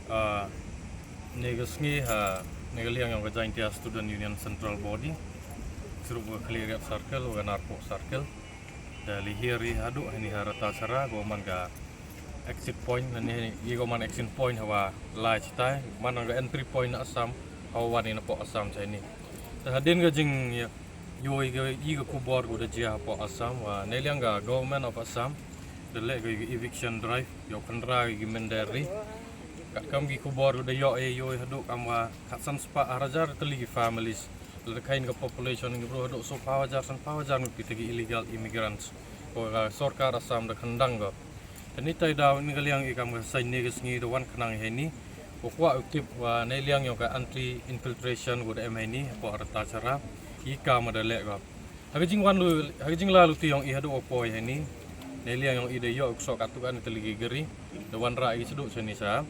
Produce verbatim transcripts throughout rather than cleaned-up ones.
Ah, ne ka sngi ha ne ka liang yong ka Jaintia Student Union Central Body, srup ka Khliehriat Circle wa ka Narpuh Circle, da lihir i haduh hani ha Ratacherra, ko man ka exit point, nani i ko man exit point hawa lai chitai man ka entry point na Assam, hawa wan i na poh Assam chai ni. Da hadien ka jing ya yo i ka i ka khubor ko da jia hapoh Assam wa ne liang ka Government of Assam da leh ka eviction drive yo khandra ki mender ri. Katkam ki khubor ko da yo e yo i haduh kam wa khatsan spah hajar tylli ki families. Lada khain ka population ki bru haduh so phaw hajar san phaw hajar ngut kita ki illegal immigrants. Ko ka sorkar Assam da khandang ko. Tani tai daw ni ka liang i kam ka sain ni ka sngi da wan khnang heni. Ko kwah u tip wa ne liang yong ka anti infiltration ko da em heni hapoh Ratacherra. I kam da leh ko. Ha ka jingwan lu ha ka jingla lu ti yong i haduh o poi heni. Ne liang yong i da yo u ksok atu kan tylli ki gari. Da wan ra i sduk seni sa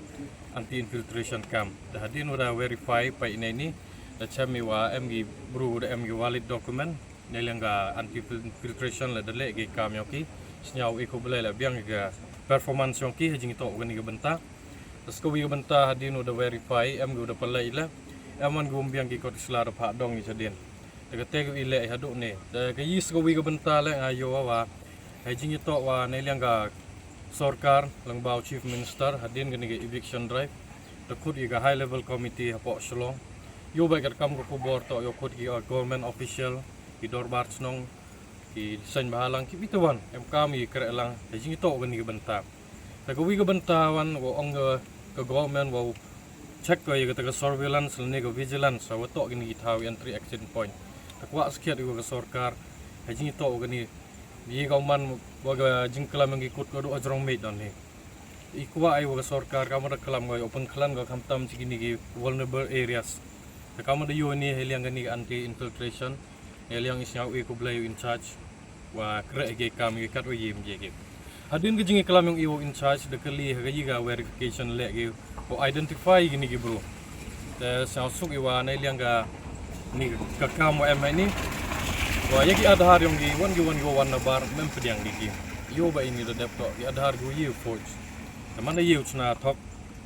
anti infiltration camp. Da hadien wa da verify pa i ne ni. Da chem i wa em ki bru da em ki valid document. Ne liang ka anti infiltration la da leh ki kam yong ki. Sniaw i ko blai la biang ka performance yong ki ha jingtoh kani ka bynta. Da ska wi ka bynta hadien wa da verify em ki wa da palai la. Em man ki wym biang ki kot sla da pha dong i chadien. Da ka te ka i leh i haduh ne. Da ka i ska wi ka bynta leh nga yo wa. Ha jingtoh wa ne liang ka sorkar lang bau Chief Minister hadien kani ka eviction drive. Da khut i ka high level committee hapoh Shillong. Yo bai ka kam ka khubor toh yo khut i ka government official. Ki dorbar chnong, ki seng bahalang, ki bita wan, em kam i kreh lang, ha jingtoh kani ka bynta. Da ka wi ka bynta wan, wa ong ka, ka government, wa check ka ya ka ta ka surveillance, lane ka vigilance, wa toh kani ki thaw entry exit point. Da kwah skhiat i wa ka sorkar, ha jingtoh kani, i ka man, wa ka jingklam yong ki kut ka du ajrong meit don hi. I kwah i wa ka sorkar, kam da klam ka, open klan ka khamtam chi kini ki vulnerable areas. Da kam da yo ni, ha liang kani ka anti infiltration, ha liang i sniaw i ko blai in charge. Wa kreh ki kam ki kat wa yim ki ki. Hadien ka jingklam yong i wa in charge da kali ha ka i ka verification leh ki wa identify kini ki bru. Te sniaw suk i wa ne liang ka ni ka kam wa em ni. Wa ya ki Aadhaar yong ki wan ki wan ki wa wan na bar mem pdiang ki ki. Yo ba ini da dep toh ki Aadhaar ki wa i forge. Te man da i chna thok.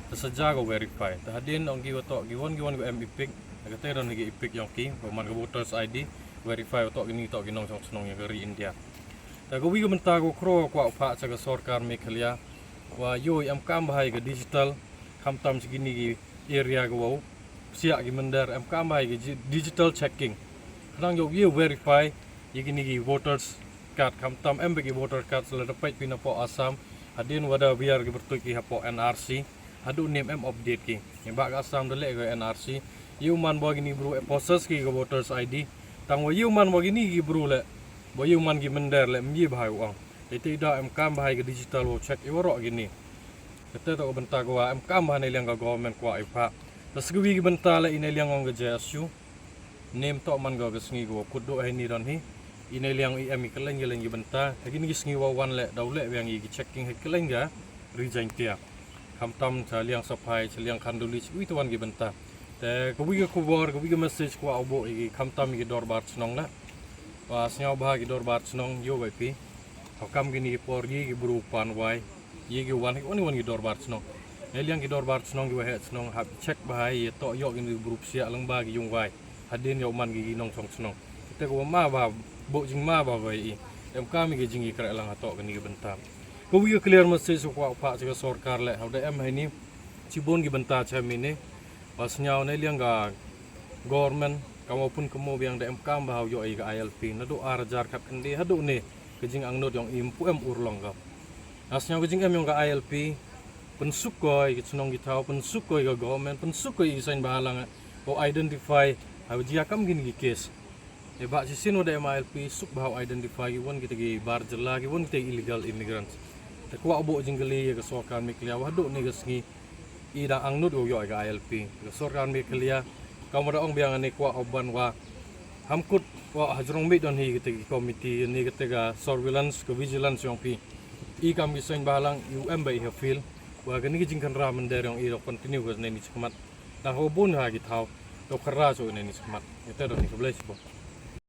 Te sa ja ko verify. Te hadien ong ki wa toh ki wan ki wan ki wa em EPIC. Ka te don ki EPIC yong ki, ko man ka voters ID, verify toh kini toh ki nongchong chnong ya ka ri India. Te ka wi ka bynta ko khro kwah phah cha ka sorkar Meghalaya. Wa yo em kam bha i ka digital, khamtam chi kini ki area ka wow. Siah ki mender em kam bha i ka ji-, digital checking. Khnang yo ye verify, ya kini ki voters card, khamtam em ba ki voter card sala da pait pina po Assam. Hadien wa da biar ki bertuit ki hapo NRC. Haduh nim em update ki. Ni ba ka Assam da leh ka NRC. Yu man ba kini bru e possess ki ka voters ID. Tang wa yu man ba kini ki bru leh. Ba yu man ki mender leh myi bha yu ang. Ite da em kam bha ka digital wa check i wa roh kini. Kata to ka bynta ka wa em kam bha ne liang ka government kwah i pha. Ta sgwi ki bynta leh i ne liang ong ka JSU. Nim toh man ka ka sngi ka wa kut do hai ni don hi. I ne liang i em i ka leng ka leng ki bynta. Ha kini ki sngi wa wan leh daw leh biang i ki checking ha ka leng ka. Ri Jaintia. Khamtam cha liang Saphai, cha liang Khanduli, cha wi tuan ki bynta. Te ka wi ka khubor, ka wi ka message kwah u bo i ki khamtam i ki dorbar chnong la. Wa sniaw bha ki dorbar chnong yo bai pi. Ha kam kini ki por yi ki bru pan wai. Yi ki wan, wan, wan ki dorbar chnong. Ne liang ki dorbar chnong ki wa he chnong hap check bha i toh yo kini ki bru psia lang ba ki yung wai. Hadien yo man ki ki nongchong chnong. Te ka wa ma bha, bo jing ma bha wai i. Em kam i ki jing i kreh lang ha toh kini ki bynta. Ka wi ka clear message u kwah u phah cha ka sorkar leh, hau da em hai ni, chi bun ki bynta cha mi ni, wa sniaw ne liang ka government, ka wa pun ka mo biang da em kam bha hau yo i ka ILP, na do ar hajar khat khyndai, haduh ni, ka jing angnud yong i mpu em ur long ka. Na sniaw ka jing em yong ka ILP, pynsuk ko i ka chnong ki thaw, pynsuk ko i ka government, pynsuk ko i ki sain bahalang, ko identify, hau jia kam kini ki case. E ba chi sin wa da em ILP suk bha u identify ki wan kita ki bar jylla ki wan kita ki illegal immigrants. Te kwah bo jingkali ya ka sorkar Meghalaya wa haduh ni ka sngi. I da angnud u yo ka ILP. Ka sorkar Meghalaya. Kam wa da ong biang ni kwah u ban wa. Ham kut wa hajrong mi don hi kita ki committee ni kita ka surveillance ka vigilance yong pi. I kam ki sain bahalang i u em ba i ha field. Wa kani ki jingkhanra mender yong i da continue ka ne ni chakmat. Da ho bun ha ki thaw. Da khanra so ne ni chakmat. Ite don ni ka blai chibun.